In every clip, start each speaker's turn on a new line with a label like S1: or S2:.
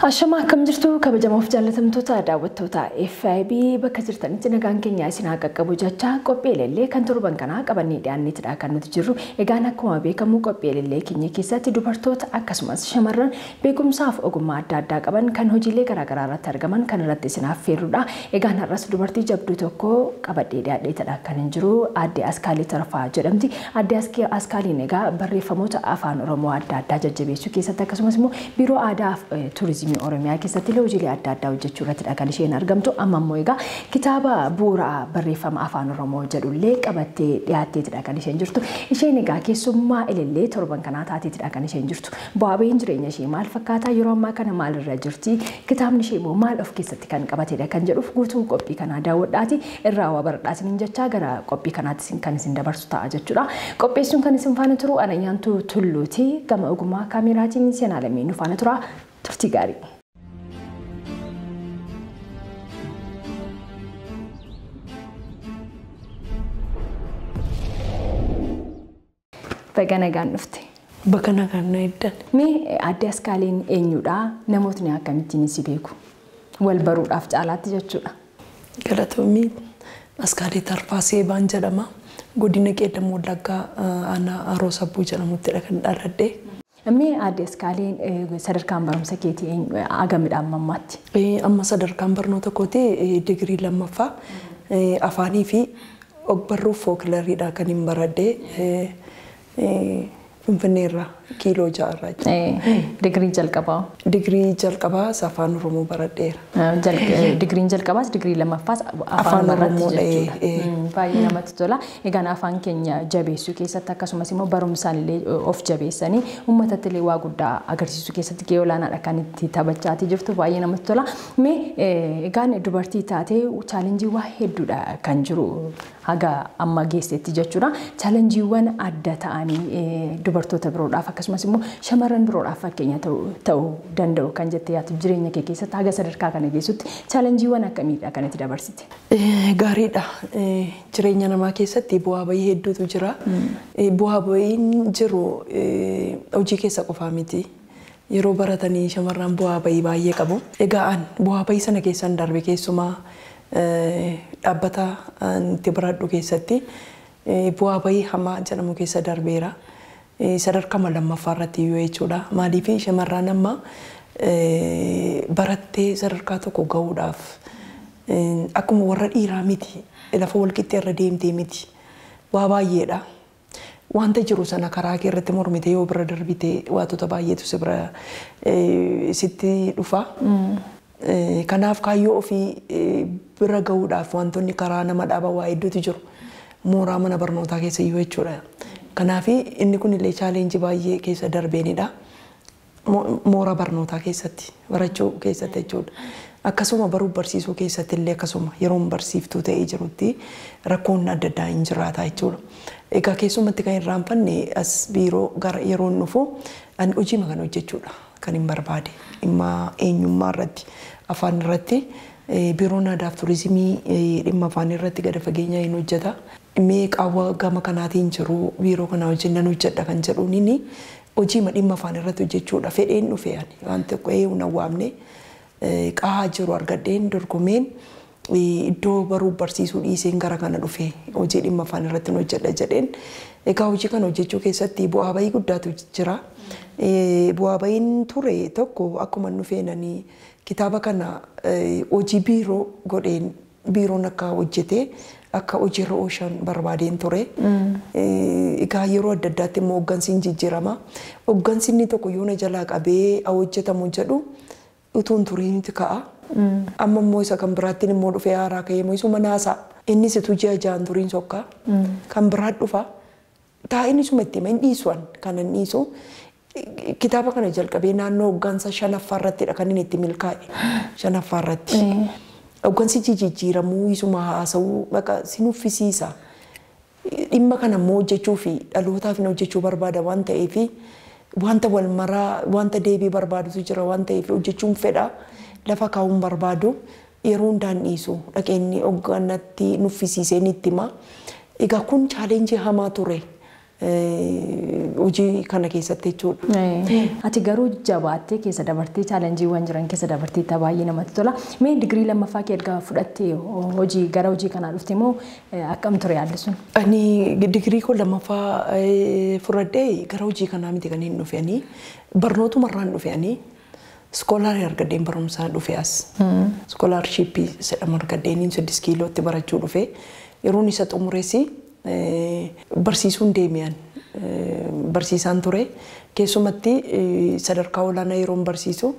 S1: Ashama akkam jirtu kabajamoof jaallatamtoota daawwattoota FIB bakka jirtanitti nagaan keenya isin haa qaqqabu jecha qophii elellee kan torban kanaa qabannee dhiyaanneetidha kan nuti jirru. Egaan akkuma beekamu qophii elellee keenya keessatti dubartoota akkasumas shamarran beekumsaaf ogummaa adda addaa qaban kan hojiilee garaagaraa irratti argaman kan irratti isin affeerrudha. Egaan har'as dubartii jabduu tokko qabadhee dhiyaadheetidha kan hin jiru. Aadde Askaalii Tarfaa jedhamti. Aadde Askaaliin egaa barreeffamoota afaan Oromoo adda addaa jajjabeessuu keessatti akkasumas immoo biiroo aadaa fi turizimii Oromiyaa keessatti hojiilee adda addaa hojjechuu irratti kan isheen argamtu. Amma immoo egaa kitaaba bu'uura barreeffama afaan Oromoo jedhullee qabattee dhiyaatteetidha kan isheen jirtu. Isheen egaa keessummaa elellee torban kanaa taateetidha kan isheen jirtu. Bu'aa bahiin jireenya ishee maal fakkaata? Yeroo ammaa kana maalirra jirti? Kitaabni ishee immoo maal of keessatti kan qabatedha kan jedhuuf guutuu qophii kanaa daawwadhaati. Irraa waa baradhaatiin jechaa gara qophii kanaatti kan isin dabarsu ta'a jechuudha. Qopheessuun kan isin faana turu Anayyaantuu Tulluuti. Gama ogummaa kaameraatiin Seenaa Lameen nu faana tura. Turtii gaarii. Baga nagaan dhufte.
S2: Baga nagaan na eegdan.
S1: Mee Aadde Askaaliin eenyudha? Namootni akkamittiin si beeku? Wal baruudhaaf caalaatti jechuudha.
S2: Galatoomii Askaalii Tarfaa Seebaan jedhama. Godina Qeellam Wallaggaa aanaa Haroo Sabbuu jedhamuttidha kan dhaladhe.
S1: Mee Aadde Askaaliin sadarkaan barumsa keetii hagamidha amma ammaatti?
S2: Amma sadarkaan barnoota kootii digirii lammaffaa afaanii fi ogbarruu fookilariidha kan hin baradhe. Finfinneerraa kiiloo 6 irraa.
S1: Digirii jalqabaa?
S2: Digirii jalqabaa afaan Oromoo baradheera.
S1: Digiriin jalqabaas digirii lammaffaas afaan Oromoo jechuudha. Baay'ee namatti tola. Egaan afaan keenya jabeessuu keessatti akkasumas immoo barumsaan illee of jabeessanii uummatatti illee waa guddaa agarsiisuu keessatti gahee olaanaadha kan itti taphachaatii jirtu. Baay'ee namatti tola. Mee egaan dubartii taatee chaalenjiiwwan hedduudha kan jiru haga amma geessetti jechuudha. Chaalenjiiwwan adda ta'anii dubartoota biroodhaaf akkasumas immoo shamarran biroodhaaf fakkeenya ta'uu danda'u kan jettee yaaddu jireenya kee keessatti haga sadarkaa kana geessutti chaalenjiiwwan akkamiidha kan itti dabarsite?
S2: Gaariidha. Jireenya namaa keessatti bu'aa bahii hedduutu jira. Bu'aa bahiin jiru hojii keessa qofaa miti. Yeroo baratanii shamarran bu'aa bahii baay'ee qabu. Egaa an bu'aa bahii sana keessan darbe keessumaa dhaabbata itti baradhu keessatti bu'aa bahii hamaa jedhamu keessa darbeera. Sadarkaa lammaffaa irratti iyyuu jechuudha. Maaliif shamarran amma barattee sadarkaa tokko gahuudhaaf akkuma warra dhiiraa miti, lafa walqixxee irra deemtee miti. Waa baay'eedha. Wanta jiru sana karaa kee irratti mormite yoo bira darbite waantota baay'eetu si bira sitti dhufa. Kanaaf kaayyoo ofii bira gahuudhaaf wantoonni karaa nama dhaaban waa hedduutu jiru. Mooraa mana barnootaa keessa iyyuu jechuudha. Kanaaf inni kun illee chaalenjii baay'ee keessa darbeenidha. Mooraa barnootaa keessatti barachuu keessatti jechuudha. Akkasuma baruuf barsiisuu keessatti illee akkasuma yeroon barsiiftuu ta'ee jirutti rakkoon adda addaa hin jiraata jechuudha. Egaa keessumatti kan irraanfanne as biiroo gara yeroon dhufu ani hojii kana hojjechuudha kan hin barbaade. Dhimma eenyummaa irratti afaan irratti biiroon aadaa fi turizimii dhimma afaan irratti gadi fageenya hin hojjeta. Mee qaawwa gama kanaatiin jiru biiroo kana wajjin nan hojjedha kan jedhuun inni hojii dhimma afaan irratti hojjechuudha. Fedheen dhufe ani waan tokko eeyyuu na waamne qahaa jiru argadheen dorgomeen iddoo baruuf barsiisuu dhiiseen gara kana dhufe hojii dhimma afaan irratti hojjedha jedheen. Egaa hojii kana hojjechuu keessatti bu'aa bahii guddaatu jira. Bu'aa bahiin ture tokko akkuma nu feenanii kitaaba kana hojii biiroo godheen biiroon akka hojjete akka hojiirra oolchan barbaadeen ture. Egaa yeroo adda addaatti immoo hooggansi hin jijjiirama. Hooggansi inni tokko yoo na jalaa qabee hojjetamu jedhu utuu hin turiinitti ka'a. Amma immoo isa kan biraattiin immoo dhufee haaraa ka'ee immoo isuma naasaa. Innis utuu ji'a 6 turiin sokka. Kan biraa dhufa. Taa'in isuma itti hima hin dhiisu kan hin dhiisu. Kitaaba kana jalqabee naannoo hooggansa 5ffaa irrattidha kan inni itti milkaa'e. 5ffaa irratti. Hooggansi jijjiiramuu isuma haasa'uu bakka si nuffisiisa. Dhimma kana immoo hojjechuu fi dhalootaaf hojjechuu barbaada waan ta'eef wanta wal maraa wanta deebii barbaadutu jira waan ta'eef hojjechuun fedha lafa kaa'uun barbaadu yeroo hundaan dhiisu dhaqeenyi hoogganatti nuffisiisee itti hima. Egaa kun chaalenjii hamaa ture. Hojii kana keessatti jechuudha.
S1: Ati garuu jabaattee keessa dabartee chaalenjiiwwan jiran keessa dabartee baay'ee namatti tola. Mee digirii lammaffaa kee erga fudhattee hojii gara hojii kanaa dhufte moo akkam ture yaalli sun?
S2: Ani digirii koo lammaffaa fudhadhee gara hojii kanaa miti kan hin dhufe ani barnootumarraan dhufe ani iskoolaarii argadheen barumsaa dhufe as. Iskoolaarshiippii jedhamu argadheen 6 kiilootti barachuu dhufe yeroon isa xumurees barsiisuun deemean barsiisaan ture keessumatti sadarkaa olaanaa yeroon barsiisu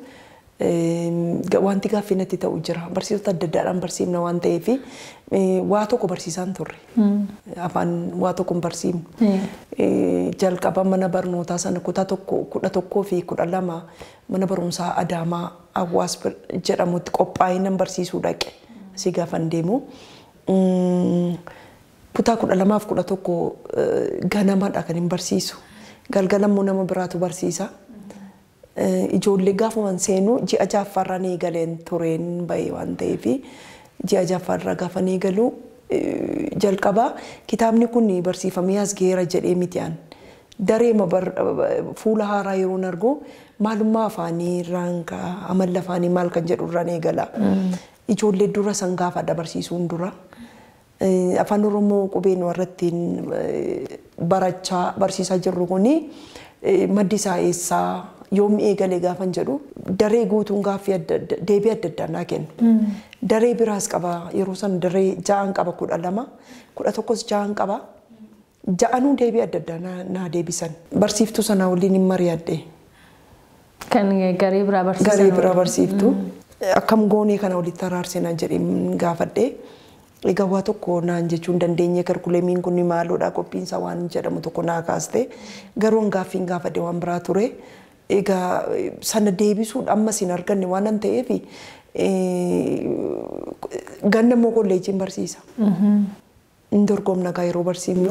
S2: wanti gaaffii natti ta'u jira barsiisota adda addaadhaan barsiifna waan ta'eef waa tokko barsiisaan turre afaan waa tokko hin barsiifnu jalqaba mana barnootaa sana kutaa tokko 11 fi 12 mana barumsaa Adaamaa Hawaas jedhamutti qophaa'ee nan barsiisuu dhaqe asii gaafan deemu. Kutaa 12 fi 11 ganamadha kan hin barsiisu. Galgala immoo nama biraatu barsiisa. Ijoollee gaafuman seenuu ji'a ja'affaarraan eegaleen tureen bahe waan ta'eef ji'a ja'affaarraa gaafa eegalu jalqaba kitaabni kun barsiifamee as geera jedhee miti an. Dareema fuula haaraa yeroon argu maalummaa afaanii irraan amala afaanii maal kan jedhu irraan eegala. Ijoollee dura san gaafadha barsiisuun dura. Afaan Oromoo qubeen warra ittiin barachaa barsiisaa jirru kuni maddi isaa eessaa yoom eegalee gaafan jedhu daree guutuun gaaffii deebii adda addaa naa kennu. Daree biraas qaba yeroo san daree 6 qaba 12 11 6 qaba 6 deebii adda addaa naa deebisan. Barsiiftuu sana waliin hin mari'adhe.
S1: Kan garee biraa barsiisan.
S2: Garee biraa barsiiftuu. Akkam goonee kana walitti araarsinaa jedhee gaafadhe. Egaa waa tokko naan jechuun dandeenye karkuleemiin kun maaloodha qophiinsa waan jedhamu tokko naa kaaste garuu gaaffiin gaafadhe waan biraa ture. Egaa sana deebisuun ammas hin arganne waan an ta'eef ganna immoo kolleejiin barsiisa. Hin dorgomna gaa yeroo barsiifnu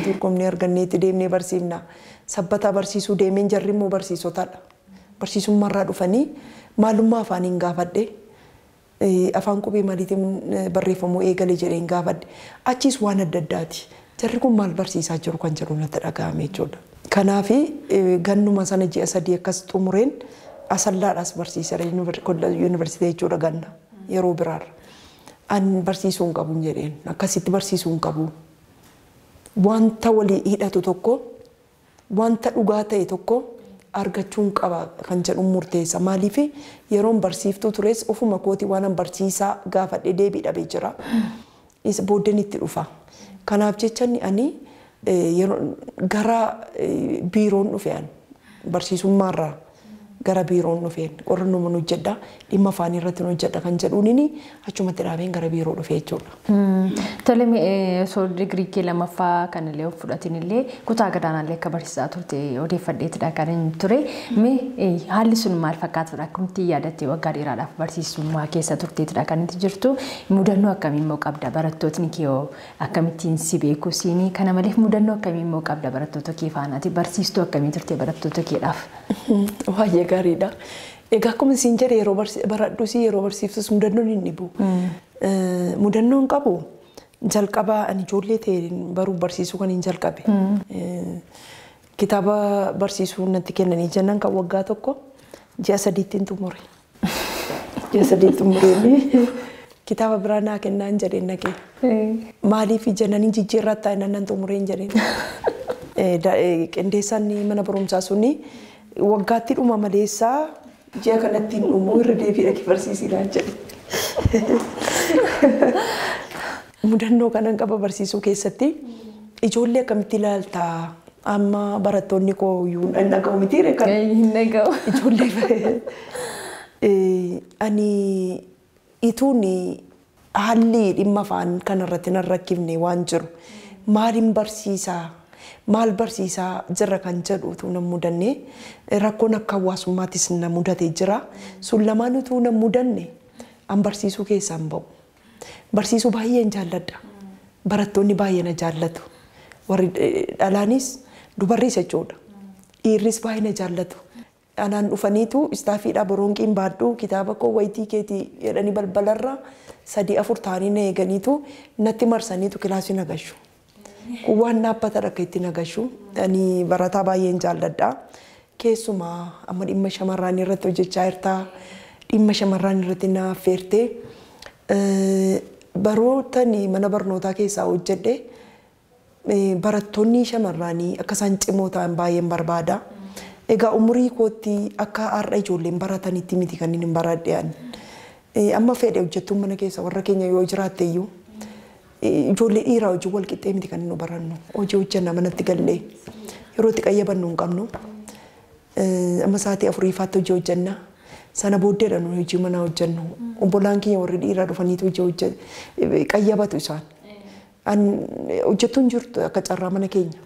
S2: dorgomnee arganneetti deemnee barsiifna. Sabbataa barsiisuu deemeen jarri immoo barsiisotadha. Barsiisummaarraa dhufanii maalummaa afaaniin gaafadhe. Afaan qubee maaliitiin barreeffamuu eegale jedheen gaafadhe. Achiis waan adda addaati. Jarri kun maal barsiisaa jiru kan jedhu natti dhaga'ame jechuudha. Kanaaf gannuma sana ji'a 3 akkas xumureen asallaadhaas barsiiseera yuunivarsiitii jechuudha ganna yeroo biraarra. An barsiisuu hin qabu jedheen akkasitti barsiisuu hin qabu. Wanta walii hidhatu tokko wanta dhugaa ta'e tokko argachuun qaba kan jedhu murteessa. Maaliif yeroon barsiiftuu tures ofuma kootii waan an barsiisaa gaafadhe deebii dhabee jira. Isa booddeen itti dhufa. Kanaaf jecha ani gara biiroon dhufe an barsiisummaarraa gara biiroon dhufeen qorannoo mana hojjedha dhimma afaanii irratti hojjedha kan jedhuun achumatti dhaabeen gara biiroo dhufe jechuudha.
S1: Tole osoo digirii kee lammaffaa kanallee of fudhatin illee kutaa gadaanaallee akka barsiisaa turte odeeffadheetidha kan inni ture. Mee haalli sun maal fakkaatudha? Akkamitti yaadatte waggaa dheeraadhaaf barsiisummaa keessa turteetidha kan itti jirtu. Mudannoo akkamii immoo qabda barattootni kee akkamittiin si beeku siinii kana maleef mudannoo akkamii immoo qabda barattoota kee faanaati barsiistuu akkamii turte barattoota keedhaaf?
S2: Baay'ee gaariidha. Egaa akkuma isin jedhe yeroo baradhus yeroo barsiiftus mudannoon hin dhibu. Mudannoon qabu jalqaba ani ijoollee ta'een baruuf barsiisuu kan hin jalqabe. Kitaaba barsiisuu natti kennanii jennaan kan waggaa tokko ji'a 3tti hin xumure. Ji'a 3 xumuree kitaaba biraa naa kennaan jedheen naqee. Maaliif jennaan jijjiirraa taa'e nan xumureen jedheen. Qindeessaan mana barumsaa suni waggaatti dhuma maleessaa ji'a kanatti hin dhumu irra deebii dhaqee barsiisinaan jedhe. Mudannoo kanan qaba barsiisuu keessatti ijoollee akkamitti ilaaltaa amma barattoonni koo iyyuu hin dhaga'u miti ree kan
S1: Hin dhaga'u.
S2: Ijoollee ani ituun haalli dhimma afaan kanarratti nan rakkifne waan jiru maaliin barsiisaa maal barsiisaa jira kan jedhu utuu nan mudanne rakkoon akka hawaasummaattis na mudate jira sun lamaan utuu nan mudanne an barsiisuu keessaan ba'u. Barsiisuu baay'een jaalladha. Barattoonni baay'ee na jaallatu. Warri dhalaanis dubarris jechuudha. Dhiirris baay'ee na jaallatu. Anaan dhufaniitu istaafiidhaa boronqiin baadhuu kitaaba koo wayitii keetii jedhanii balbalarra 3-4 ta'anii na eeganiitu natti marsaniitu kilaasii na gashu. Kun waan dhaabbata akka itti nagashu. Ani barataa baay'een jaalladha. Keessumaa amma dhimma shamarran irratti hojjechaa jirta. Dhimma shamarran irratti na affeerte. Barootani mana barnootaa keessaa hojjedhe barattoonni shamarranii akka isaan cimoo ta'an baay'een barbaada. Egaa umurii kootti akka har'a ijoolleen baratanitti miti kan inni baradhe ani. Amma fedhe hojjettuun mana keessa warra keenya yoo jiraatte iyyuu ijoollee dhiiraa hojii wal qixxee miti kan nu barannu. Hojii hojjenna manatti gallee yeroo itti qayyabannu hin qabnu. Amma sa'aatii 4:00 hojii hojjenna. Sana booddeedha nu hojii manaa hojjennu. Obbolaan keenya warri dhiiraa dhufaniitu hojii qayyabatu isaan. Hojjettuun jirtu akka carraa mana keenya.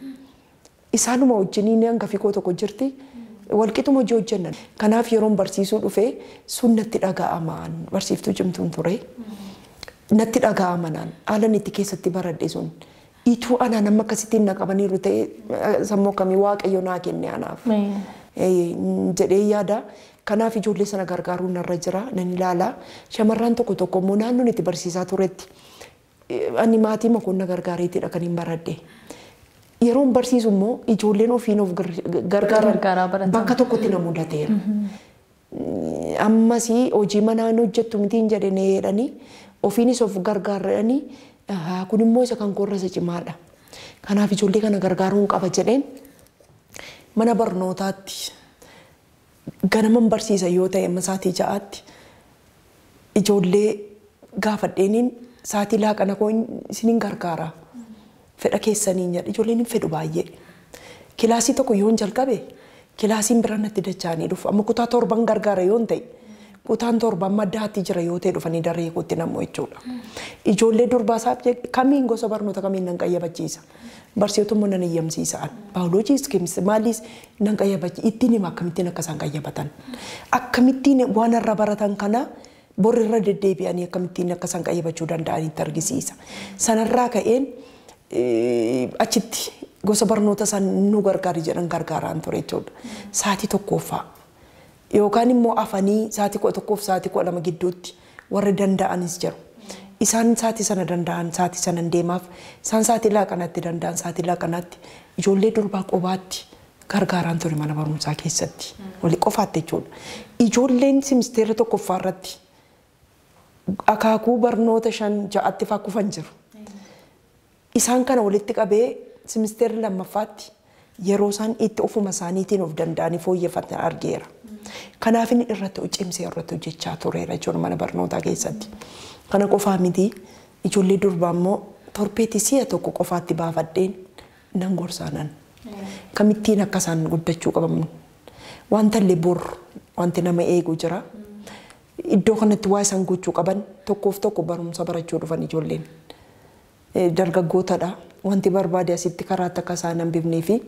S2: Isaanuma wajjiniin hangafi koo tokko jirti. Walqixuma hojii hojjenna. Kanaaf yeroon barsiisuu dhufee sun natti dhaga'ama. Barsiiftuu cimtuun ture. Natti dhaga'ama naan. Haalan itti keessatti baradhe sun. Ituu anaan amma akkasittiin na qabaniiru ta'e sammuu akkamii Waaqayyo naa kenne anaaf. Jedhee yaada. Kanaaf ijoollee sana gargaaruun narra jira nan ilaala. Shamarran tokko tokko immoo naannoon itti barsiisaa turetti ani maatii makoon na gargaareetidha kan hin baradhe. Yeroon barsiisu immoo ijoolleen ofiin of gargaaran bakka tokkotti na mudateera. Ammas hojii manaa hin hojjettu miti hin jedhanii jedhanii ofiinis of gargaaranii kun immoo isa kan koorra isa cimaadha. Kanaaf ijoollee kana gargaaruun qaba jedheen mana barnootaatti ganaman barsiisa yoo ta'e amma sa'aatii 6tti ijoollee gaafadheeniin sa'aatii laaqana koo isiniin gargaara. Fedha keessaniin jedha ijoolleen hin fedhu baay'ee. Kilaasii tokko yoon jalqabe kilaasiin biraan natti dacha'anii dhufu. Amma kutaa 7 gargaara yoon ta'e kutaan 7 amma addaatti jira yoo ta'e dhufanii daree kootti nammoo jechuudha. Ijoollee durbaa isaaf kamiin gosa barnoota kamiin nan qayyabachiisa. Barsiisota immoo nan eeyyamsiisa. Baayoloojiis, keemistirii maaliis nan qayyabachiisa. Ittiin hima akkamittiin akka isaan qayyabatan. Akkamittiin waan irra baratan kana borri irra deddeebi'anii akkamittiin akka isaan qayyabachuu danda'anitti argisiisa. Sanarraa ka'een achitti gosa barnoota isaan nu gargaari jedhan gargaaraan ture jechuudha. Sa'aatii 1ffaa yookaan immoo afanii sa'aatii 11 fi sa'aatii 12 gidduutti warri danda'anis jiru. Isaan sa'aatii sana danda'an sa'aatii sana deemaaf isaan sa'aatii laaqanaatti danda'an sa'aatii laaqanaatti ijoollee durbaa qobaatti gargaaraan ture mana barumsaa keessatti. Walii qofaatti jechuudha. Ijoolleen simisteera 1ffaa irratti akaakuu barnoota 5 6tti fa'aa kufan jiru. Isaan kana walitti qabee simisteerri 2ffaatti yeroo isaan itti ofuma isaaniitiin of danda'anii fooyyeffatan argeera. Kanaaf inni irratti cimsee irratti hojjechaa tureera jechuudha mana barnootaa keessatti. Kana qofaa miti ijoollee durbaa immoo torbeetti si'a tokko qofaatti baafadheen nan gorsaanan. Kamittiin akka isaan guddachuu qaban wanta illee bor wanti nama eegu jira. Iddoo kanatti waa isaan gochuu qaban tokkoof tokko barumsa barachuu dhufan ijoolleen. Dargaggootadha. Wanti barbaade asitti karaa akka isaan hambifnee fi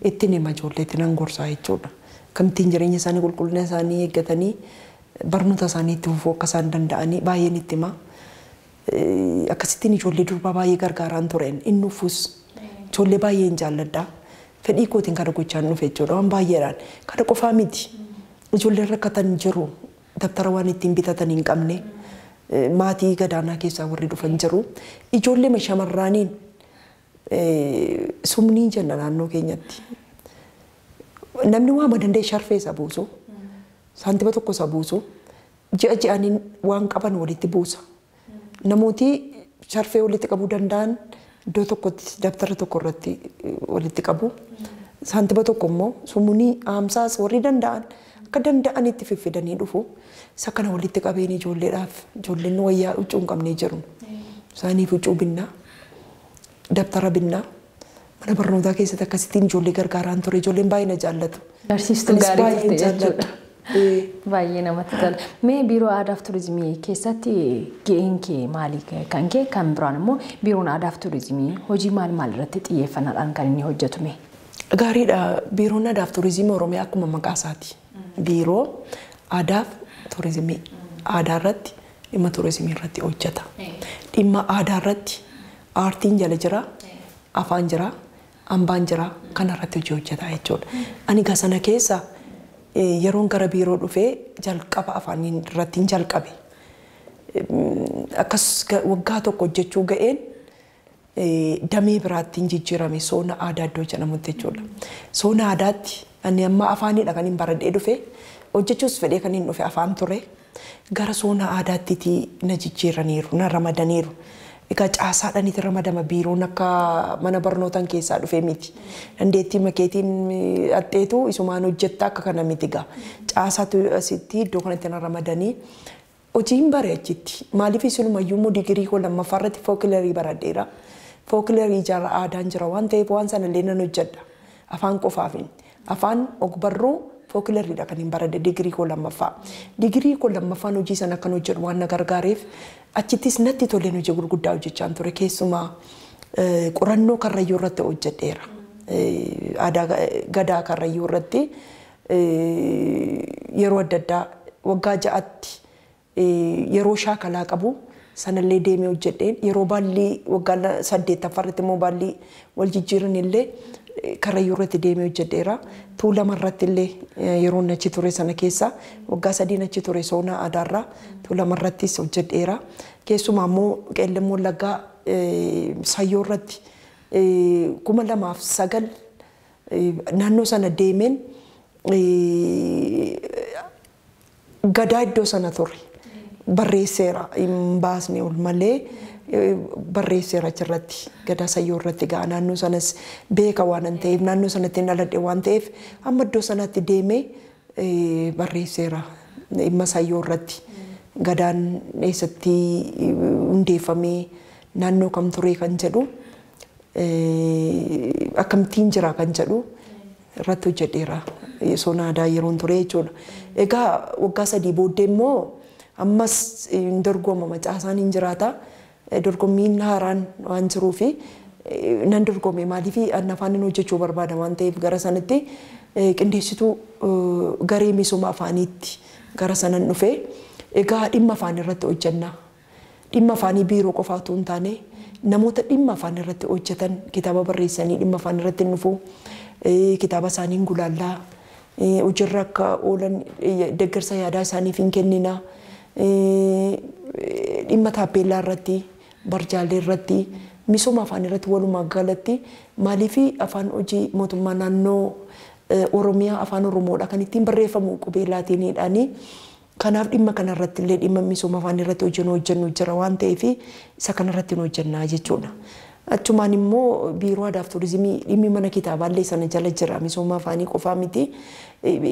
S2: ittiin hima ijoolleetti nan gorsaa jechuudha. Kamittiin jireenya isaanii qulqullina isaanii eeggatanii barnoota isaanii itti fufuu akka isaan danda'anii baay'een itti hima. Akkasittiin ijoollee durbaa baay'ee gargaaraan tureen inni uffus ijoollee baay'een jaalladha. Fedhii kootiin kana gochaan dhufe jechuudha waan baay'eedhaan. Kana qofaa miti. Ijoolleen rakkatan jiru dabtara waan ittiin bitatan hin qabne maatii gadaanaa keessaa warri dhufan jiru. Ijoollee shamarraniin sumnii jenna naannoo keenyatti. Namni waama danda'e sharfee isa buusu, saantima tokko isa buusu, ji'a ji'aniin waan qaban walitti buusa. Namooti sharfee walitti qabuu danda'an iddoo tokkotti dabtara tokko irratti walitti qabu. Saantima tokko immoo sumnii haamsaas warri danda'an akka danda'anitti fiffidanii dhufu. Isa kana walitti qabeen ijoolleedhaaf ijoolleen wayyaa huccuu hin qabne jiru. Isaaniif huccuu binnaa, dabtara binnaa. Mana barnootaa keessatti akkasittiin ijoollee gargaaraan ture. Ijoolleen baay'ee na jaallatu.
S1: Barsiistuu gaarii turte jechuudha. Baay'ee namatti tola. Mee biiroo aadaa fi turizimii keessatti ga'een kee maali kan kee kan biraan immoo biiroon aadaa fi turizimii hojii maal maal irratti xiyyeeffannaadhaan kan inni hojjetu mee?
S2: Gaariidha. Biiroon aadaa fi turizimii Oromiyaa akkuma maqaa isaati. Biiroo aadaa fi turizimii aadaa irratti dhimma turizimii irratti hojjeta. Dhimma aadaa irratti aartiin jala jira, afaan jira, hambaan jira kana irratti hojii hojjeta jechuudha. Ani egaa sana keessa yeroon gara biiroo dhufee jalqaba afaan irratti hin jalqabe. Akkas waggaa tokko hojjechuu ga'een Damee biraatti hin jijjiirame, soona aadaa iddoo jedhamutti jechuudha. Soona aadaatti ani amma afaanidha kan hin baradhee dhufe, hojjechuus fedhee kan hin dhufe afaan ture. Gara soona aadaatti na jijjiiraniiru, na ramadaniiru. Egaa caasaadhaan itti ramadama, biiroon akka mana barnootaan keessaa dhufe miti. Dandeettii makeetiin axxeetu isumaan hojjetta akka kana miti egaa. Caasaatu asitti iddoo kanatti na ramadanii hojiin bare achitti. Maaliif isinumayyuu immoo digirii koo lammaffaa irratti fookiloorii baradheera. Fookiloorii ijaara aadaan jira waan ta'eef waan sana illee nan hojjedha. Afaan qofaafin. Afaan ogbarruu fookilooriidha kan hin baradhe digirii koo lammaffaa. Digirii koo lammaffaan hojii sana akkan hojjedhu waan na gargaareef achittis natti toleen hojii gurguddaa hojjechaan ture. Keessumaa qorannoo Karrayyuu irratti hojjedheera. Aadaa gadaa Karrayyuu irratti yeroo adda addaa waggaa 6tti yeroo shaakalaa qabu sanallee deemee hojjedheen, yeroo baallii waggaa 8ffaa irratti immoo baallii wal jijjiiran illee Karrayyuu irratti deemee hojjedheera. Tuulama irratti illee yeroo achi ture sana keessa waggaa 3 achi ture soona aadaarraa Tuulama irrattis hojjedheera. Keessumaa immoo Qeellam Wallaggaa Sayyoo irratti 2009 naannoo sana deemeen gadaa iddoo sana ture. Barreesseera, hin baasne ol malee barreesseera achirratti, gadaa Sayyoo irratti ga'a. Naannoo sanas beeka waan hin ta'eef, naannoo sanatti hin dhaladhe waan ta'eef amma iddoo sanatti deemee barreesseera dhimma Sayyoo irratti. Gadaan eessatti hundeeffamee, naannoo kam ture kan jedhu, akkamittiin jira kan jedhu irratti hojjedheera. Soona aadaa yeroon ture jechuudha. Egaa waggaa 3 booddee immoo ammas hin dorgomama, caasaan hin jiraata. Dorgommiin haaraan waan jiruufi nan dorgome. Maaliif afaan hin hojjechuu barbaada waan ta'eef gara sanatti qindeessituu garee misooma afaaniitti gara sanan dhufe. Egaa dhimma afaan irratti hojjenna. Dhimma afaanii biiroo qofa otoo hin taane namoota dhimma afaan irratti hojjetan, kitaaba barreessanii dhimma afaan irratti dhufu, kitaaba isaanii gulaallaa, hojiirra akka oolan deeggarsa yaadaa isaaniif hin kennina. Dhimma taappeellaa irratti, barjaalee irratti, misooma afaan irratti walumaa galatti. Maaliif afaan hojii mootummaa naannoo Oromiyaa afaan Oromoodha kan ittiin barreeffamu qubee laatiiniidhaani. Kanaaf dhimma kanarratti illee dhimma misooma afaan irratti hojii hojjennu jira waan ta'eef isa kanarratti hojjennaa jechuudha. Achumaan immoo biiroo aadaa fi turizimii dhimmi mana kitaabaallee sana jala jira, misooma afaanii qofaa miti.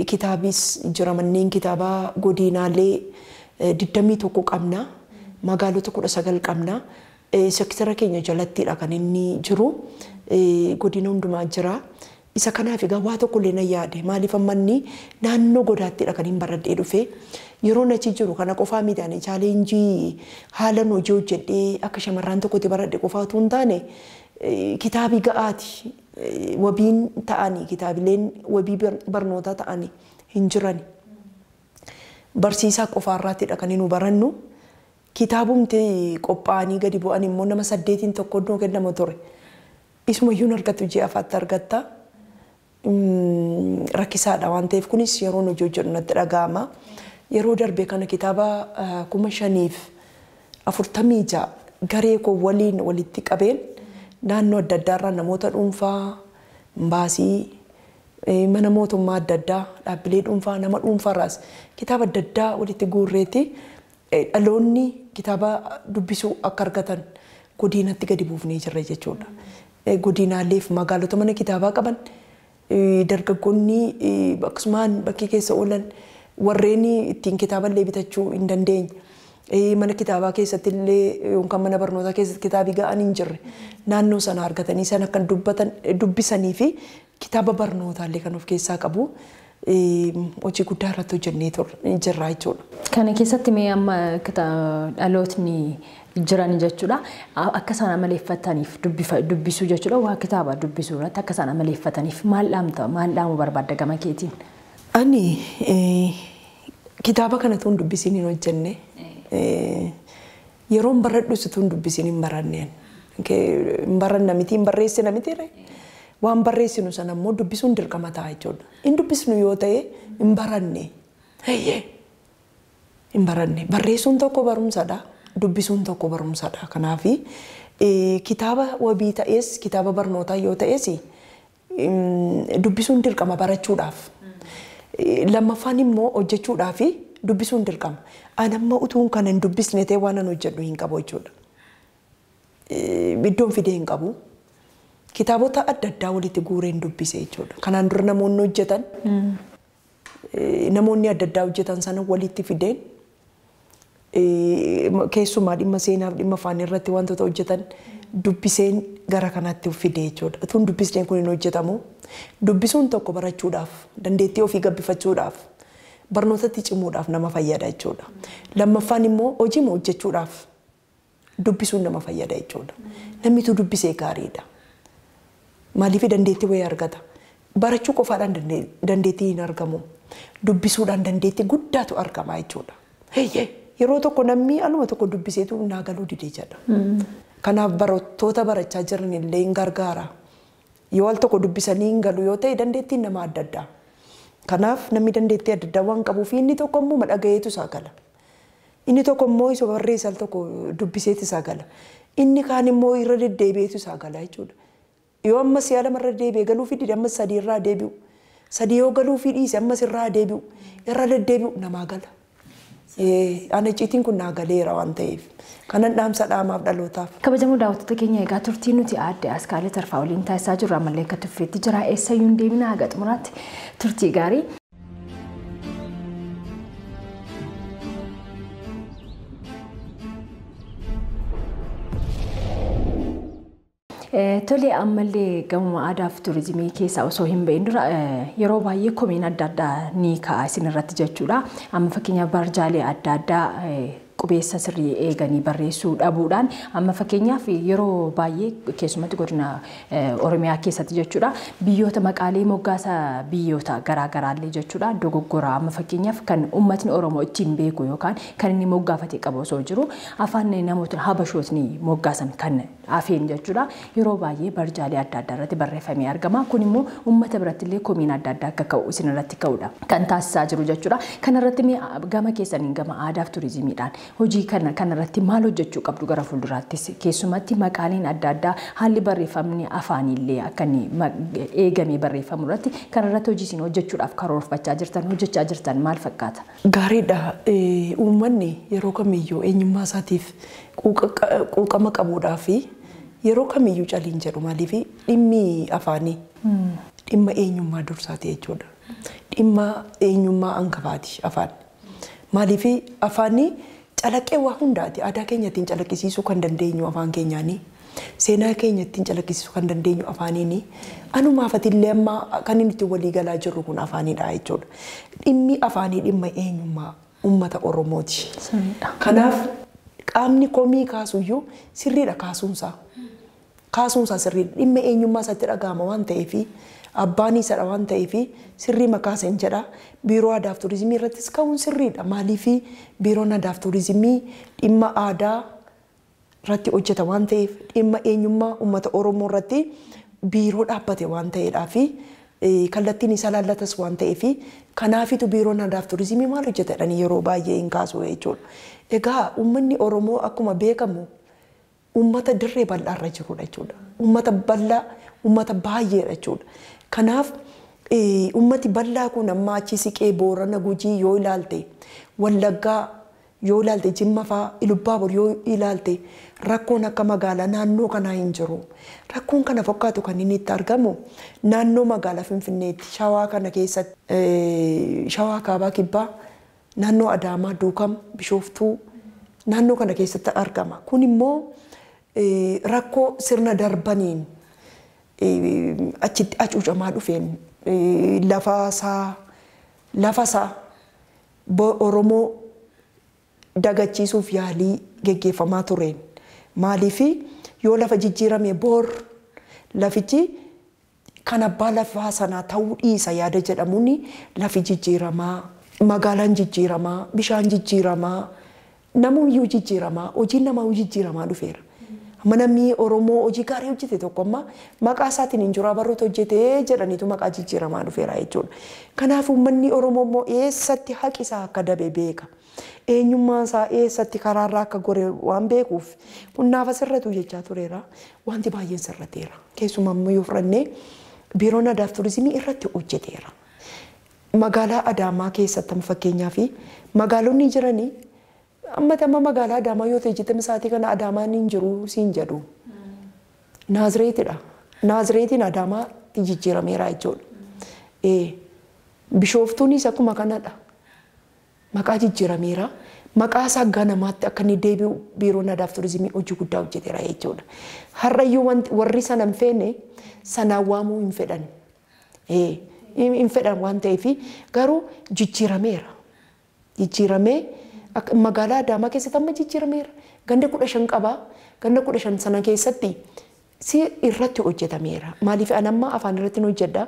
S2: Kitaabis jira, manneen kitaabaa godinaalee 21 qabna. Magaalota 19 qabna. Sektara keenya jalattidha kan inni jiru. Godina hundumaa jira. Isa kanaaf egaa waa tokko illee na yaade. Maaliif ammanni naannoo godaattidha kan hin baradhee dhufe. Yeroo achi jiru kana qofaa miti, ani chaalenjii haala hojii hojjedhee akka shamarran tokkotti baradhe qofaa otoo hin taane kitaabii ga'aati. Wabiin ta'anii kitaabileen wabii barnootaa ta'anii hin jiran. Barsiisaa qofaarraattidha kan nu barannu. Kitaabumti qophaa'anii gadi bu'an immoo nama 8 tokko iddoo kennama ture. Isumayyuu argattu, ji'a afaatti argatta. Rakkisaadha waan ta'eef kunis yeroon hojii hojjedhu natti dhaga'ama. Yeroo darbe kana kitaaba 5,046 garee koo waliin walitti qabeen naannoo adda addaarraa namoota dhuunfaa, baasii mana mootummaa adda addaa, dhaabbilee dhuunfaa, nama dhuunfaarraas kitaaba adda addaa walitti guurreeti dhaloonni kitaaba dubbisuu akka argatan godinatti gadi buufnee jirra jechuudha. Godinaalee fi magaalota mana kitaabaa qaban dargaggoonni akkasumaan bakkee keessa oolan warreen ittiin kitaaba illee bitachuu hin dandeenye. Mana kitaabaa keessatti illee yookaan mana barnootaa keessatti kitaabii ga'an hin jirre naannoo sana argatanii sana kan dubbatan dubbisanii fi kitaaba barnootaa illee kan of keessaa qabu hojii guddaa irratti hojjennee jirra jechuudha.
S1: Kana keessatti mee amma dhalootni jiran jechuudha akka isaan amaleeffataniif dubbisuu jechuudha, waa kitaaba dubbisuu irratti akka isaan amaleeffataniif maal dhaamta, maal dhaamuu barbaadda gama keetiin?
S2: Ani kitaaba kana tuun dubbisiin hin hojjenne. Yeroon baradhus tuun dubbisiin hin baranneen. Hin baranna miti, hin barreessina miti. Waan barreessinu sana immoo dubbisuun dirqama ta'a jechuudha. Hin dubbisnu yoo ta'e hin baranne. Hin baranne. Barreessuun tokko barumsadha. Dubbisuun tokko barumsadha. Kanaaf kitaaba wabii ta'es kitaaba barnootaa yoo ta'es dubbisuun dirqama barachuudhaaf. Lammaffaan immoo hojjechuudhaaf dubbisuun dirqama. Ani amma utuun kana hin dubbisne ta'e waan an hojjedhu hin qabu jechuudha. Iddoon fidee hin qabu. Kitaabota adda addaa walitti guureen dubbise jechuudha. Kanaan dura namoonni hojjetan namoonni adda addaa hojjetan sana walitti fideen keessumaa dhimma seenaaf dhimma afaan irratti wantoota hojjetan dubbiseen gara kanaatti fide jechuudha. Utuun dubbisneen kun hin hojjetamu. Dubbisuun tokko barachuudhaaf, dandeettii ofii gabbifachuudhaaf, barnootatti cimuudhaaf nama fayyada jechuudha. Lammaffaan immoo hojii hojjechuudhaaf dubbisuun nama fayyada jechuudha. Namnitu dubbisee gaariidha. Maaliif dandeettii wayii argata? Barachuu qofaadhaan dandeettii hin argamu. Dubbisuudhaan dandeettii guddaatu argama jechuudha. Yeroo tokko namni aluma tokko dubbiseetu naa galuu didee jedha. Kanaaf barattoota barachaa jiran illee hin gargaara. Yoo al tokko dubbisanii hin galu yoo ta'e dandeettiin nama adda addaa. Kanaaf namni dandeettii adda addaa waan qabuuf inni tokko immoo dhagayeetu isaa gala. Inni tokko immoo isa barreessa al tokko dubbiseetu isaa gala. Inni kaan immoo irra deddeebi'eetu isaa gala jechuudha. Yoo ammas yaala irra deebi'ee galuu fi dide ammas sadii irraa deebi'u. Sadii yoo galuu fi dhiise ammas irraa deebi'u. Irra deddeebi'u namaa gala. Ana icciitiin kun naa galeera waan ta'eef kanan dhaamsa dhaamaaf dhalootaaf.
S1: Kabajamoo daawwattoota keenya egaa turtii nuti aadde Askaalee Tarfaa waliin taasisaa jirru ammallee akka tuffeetti jira. Eessayyuu hin deemina haga xumuraatti turtii gaarii. Tole ammallee gamuma aadaa fi turizimii keessaa osoo hin bahin dura yeroo baay'ee komeen adda addaa ni ka'a isin irratti jechuudha. Amma fakkeenyaaf barjaalee adda addaa qubeessa sirrii eeganii barreessuu dhabuudhaan amma fakkeenyaaf yeroo baay'ee keessumatti godina Oromiyaa keessatti jechuudha biyyoota maqaalee moggaasa biyyoota garaagaraallee jechuudha dogoggora amma fakkeenyaaf kan uummatni Oromoo ittiin beeku yookaan kan inni moggaafate qabu osoo jiru afaan namoota habashootni moggaasan kan afeen jechuudha yeroo baay'ee barjaalee adda addaa irratti barreeffamee argama. Kun immoo uummata biratti illee komiin adda addaa akka ka'u isin irratti ka'uudha kan taasisaa jiru jechuudha. Kanarratti gama keessaniin gama aadaa fi turizimiidhaan hojii kanarratti maal hojjechuu qabdu gara fuulduraattis keessumatti maqaaleen adda addaa haalli barreeffamni afaanillee akka inni eegamee barreeffamu irratti kanarratti hojii isin hojjechuudhaaf karoorfachaa jirtan hojjechaa jirtan maal fakkaata?
S2: Gaariidha. Uummanni yeroo kamiyyuu eenyummaa isaatiif quuqama qabuudhaa fi yeroo kamiyyuu caliin jedhu maaliif dhimmi afaanii dhimma eenyummaa dursaati jechuudha. Dhimma eenyummaa hangafaati afaan. Maaliif afaanii calaqqee waa hundaati. Aadaa keenya ittiin calaqqisiisuu kan dandeenyu afaan keenyaani. Seenaa keenya ittiin calaqqisiisuu kan dandeenyu afaaniini. Anumaaf atillee amma kan inni ittiin walii galaa jirru kun afaanidha jechuudha. Dhimmi afaanii dhimma eenyummaa uummata Oromooti. Kanaaf qaamni komii kaasuyyuu sirriidha kaasuunsaa. Kaasuunsaa sirriidha. Dhimma eenyummaa isaatti dhagahama waan ta'eef abbaan isaadha waan ta'eef sirrii makaasa hin jedha. Biiroo aadaa fi turizimii irrattis ka'uun sirriidha. Maaliif biiroon aadaa fi turizimii dhimma aadaa irratti hojjeta waan ta'eef dhimma eenyummaa uummata Oromoo irratti biiroo dhaabbate waan ta'eedhaa fi kallattiin isaa laallatas waan ta'eef kanaafitu biiroon aadaa fi turizimii maal hojjeta jedhanii yeroo baay'ee hin kaasu jechuudha. Egaa uummanni Oromoo akkuma beekamu uummata dirree bal'aarra jirudha jechuudha. Uummata bal'aa, uummata baay'eedha jechuudha. Kanaaf uummati bal'aa kun amma achi siqee Boorana Gujii yoo ilaalte, Wallaggaa yoo ilaalte, Jimma fa'aa, Ilubbaabur yoo ilaalte rakkoon akka magaalaa naannoo kanaa hin jiru. Rakkoon kana fakkaatu kan inni itti argamu naannoo magaalaa Finfinneetti, Shawaa kana keessatti, Shawaa Kaabaa Kibbaa, naannoo Adaamaa, Duukam, Bishooftuu naannoo kana keessatti argama. Kun immoo rakkoo sirna darbaniin achitti hacuucamaa dhufeen lafasaa Oromoo dagachiisuuf yaalii geggeeffamaa tureen. Maaliif yoo lafa jijjiirame boor lafichi kan abbaa lafaa sanaa ta'uu dhiisa yaada jedhamuun lafi jijjiiramaa, magaalaan jijjiiramaa, bishaan jijjiiramaa, namuyyuu jijjiiramaa, hojiin namaa jijjiiramaa dhufeera. Amma namni Oromoo hojii gaarii hojjete tokko amma maqaa isaatiin hin jiru barroota hojjete jedhaniitu maqaa jijjiiramaa dhufeera jechuudha. Kanaaf uummanni Oromoo immoo eessatti haqi isaa akka dabe beeka. Eenyummaan isaa eessatti karaarraa akka gore waan beekuuf kun naafa sirratu jechaa tureera. Wanti baay'een sirrateera. Keessumaa immoo yoo fudhannee biiroon aadaa fi turizimii irratti hojjeteera. Magaalaa Adaamaa keessatti amma fakkeenyaa fi magaalonni jiranii amma tamma magaalaa Adaamaa yoo ta'e jettame sa'aatii kana Adaamaan hin jiru siin jedhu. Naazireetidha. Naazireetiin Adaamaatti jijjiirameera jechuudha. Bishooftuunis akkuma kanadha. Maqaa jijjiirameera. Maqaa isaa ganamaatti akka inni deebi'u biiroon aadaa fi turizimii hojii guddaa hojjeteera jechuudha. Har'ayyuu warri sana hin feene sanaan waamuu hin fedhan. Hin fedhan waan ta'eef garuu jijjiirameera. Jijjiiramee magaalaa Adaamaa keessatti amma jijjiirameera. Ganda 15 qabaa. Ganda 15 sana keessatti si irratti hojjetameera. Maaliif an amma afaan irratti hojjedha.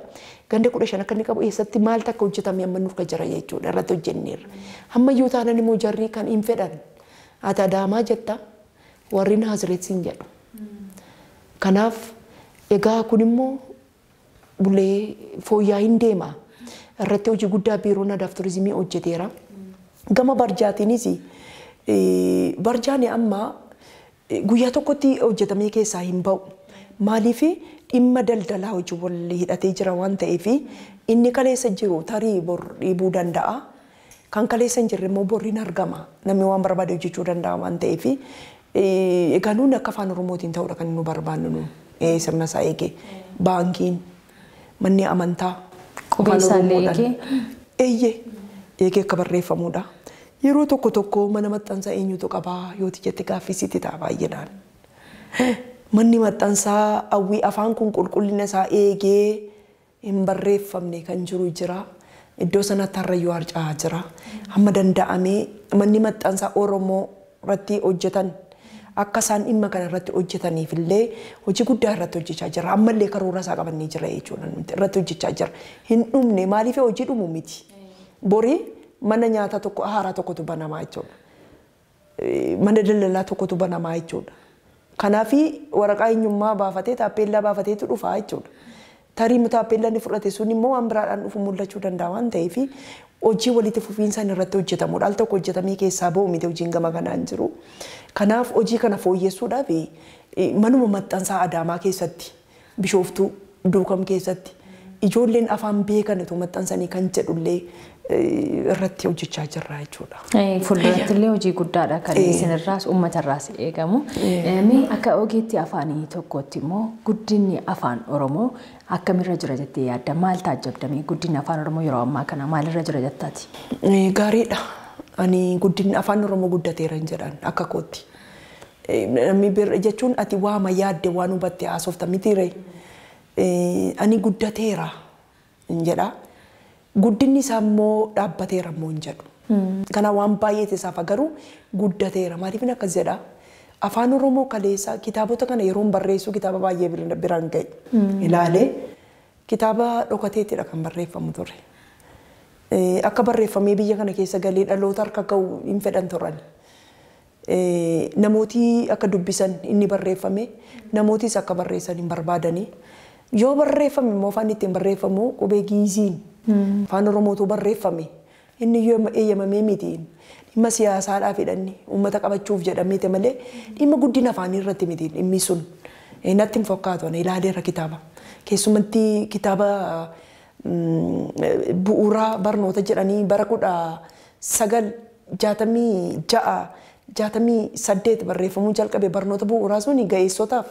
S2: Ganda 15 akka inni qabu eessatti maal takka hojjetame amma nuuf jira jechuudha irratti hojjenneerra. Hamma iyyuu taanan immoo jarri kan hin fedhan. Ati Adaamaa jetta warri Naazireet siin jedhu. Kanaaf egaa kun immoo bulee fooyya'aa hin deema. Irratti hojii guddaa biiroon aadaa fi turizimii hojjeteera. Gama barjaatiinis barjaan amma guyyaa tokkotti hojjetamee keessaa hin ba'u. Maaliif dhimma daldalaa hojii wal hidhatee jira waan ta'eef inni kaleessa jiru tarii bor dhiibuu danda'a. Kan kaleessa hin jirre immoo bor hin argama. Namni waan barbaade hojjechuu danda'a waan ta'eef egaa nuuni akka afaan Oromootiin ta'uudha kan nu barbaannu nu sirna isaa eegee baankiin manni amantaa
S1: Qubee isaallee eegee?
S2: Eeyyee eegee akka barreeffamudha. Yeroo tokko tokko mana maxxansaa eenyutu qabaa yooti jette gaaffisiitti ta'a baay'inaan. Manni maxxansaa hawwii afaan kun qulqullina isaa eegee hin barreeffamne kan jiru jira. Iddoo sanatti harrayyuu harca'aa jira. Hamma danda'amee manni maxxansaa Oromoo irratti hojjetan akka isaan dhimma kana irratti hojjetaniif illee hojii guddaa irratti hojjechaa jira. Ammallee karoora isaa qabannee jira jechuudha nuti irratti hojjechaa jira. Hin dhumne maaliif hojii dhumu miti. Borii mana nyaataa tokko haaraa tokkotu banamaa jechuudha. Mana daldalaa tokkotu banamaa jechuudha. Kanaaf waraqaa eenyummaa baafatee taappeellaa baafateetu dhufaa jechuudha. Tarii taappeellaa inni fudhate sun immoo waan biraadhaan dhufu mul'achuu danda'a waan ta'eef hojii walitti fufiinsaan irratti hojjetamudha. Al tokko hojjetamee keessaa ba'u miti hojiin gama kanaan jiru. Kanaaf hojii kana fooyyessuudhaaf manuma maxxansaa Adaamaa keessatti Bishooftuu Duukam keessatti ijoolleen afaan beekan otoo maxxansanii kan jedhullee irratti hojjechaa jirra jechuudha.
S1: Fuulduratti illee hojii guddaadha kan isinirraas uummatarraas eegamu. Mee akka ogeetti afaanii tokkotti immoo guddinni afaan Oromoo akkamirra jira jettee yaadda? Maal taajjabdame guddinni afaan Oromoo yeroo ammaa kana maalirra jira jettaati?
S2: Gaariidha. Ani guddinni afaan Oromoo guddateera hin jedhan akka kootti. Namni bira jechuun ati waama yaadde waan hubatte haasofta mitiiree. Ani guddateera hin jedha. Guddinni isaa immoo dhaabbateera immoo hin jedhu. Kana waan baay'eet isaaf garuu guddateera. Maaliif akkas jedha? Afaan Oromoo kaleessa kitaabota kana yeroon barreessu kitaaba baay'ee biraan ga'e. Ilaalee kitaaba dhokateetidha kan barreeffamu ture. Akka barreeffamee biyya kana keessa galee dhaloota harka ga'u hin fedhan turan. Namooti akka dubbisan inni barreeffame namootis akka barreessan hin barbaadanii. Yoo barreeffame immoo afaan ittiin barreeffamu qubee giiziin afaan Oromootu barreeffame inni eeyyamamee miti. Dhimma siyaasaadhaaf jedhanii uummata qabachuuf jedhameeti malee dhimma guddina afaanii irratti miti dhimmi sun. Natti hin fakkaatu ani ilaaleera kitaaba. Keessumatti kitaaba bu'uura barnoota jedhanii bara 1966 68 barreeffamuu jalqabe barnoota bu'uuraa suni ga'eessotaaf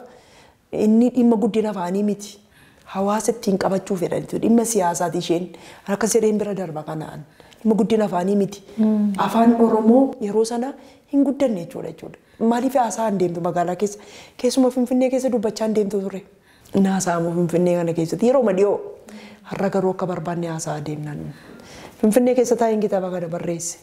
S2: inni dhimma guddina afaanii miti. Hawaasa ittiin qabachuu fedhanitu dhimma siyaasaati isheen akkas jedheen bira darba kanaan dhimma guddina afaanii miti. Afaan Oromoo yeroo sana hin guddanne jechuudha. Maaliif haasaa hin deemtu magaalaa keessa keessuma Finfinnee keessa dubbachaa hin deemtu ture. Naasa'amu Finfinnee kana keessatti yeroo dhiyoo har'a garuu akka barbaanne haasaa deemna. Finfinnee keessa taa'een kitaaba kana barreesse.